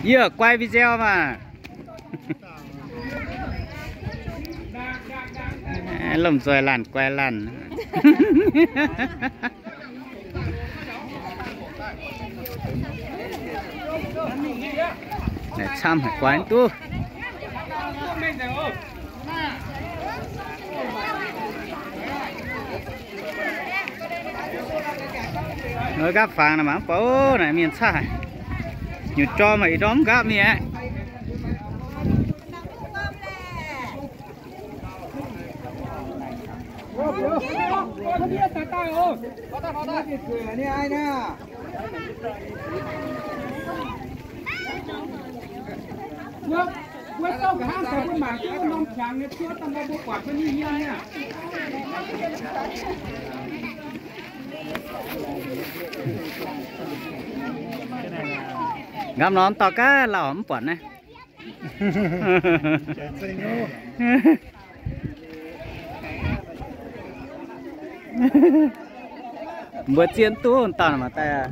Yie guai video maah. Lomh nzoih laanh guai laanh. Camv haic, guai duqv. Nqapv fangx naaic mangc mv buatc, naaic mienh caqv haic. Nyutc jorm maaih ih ndorm mv nqapv mienh aqv. Nqamv norm dauh gaav lauh mv buatc naaiv. Mbuo zien duqv dauh mangc daaih.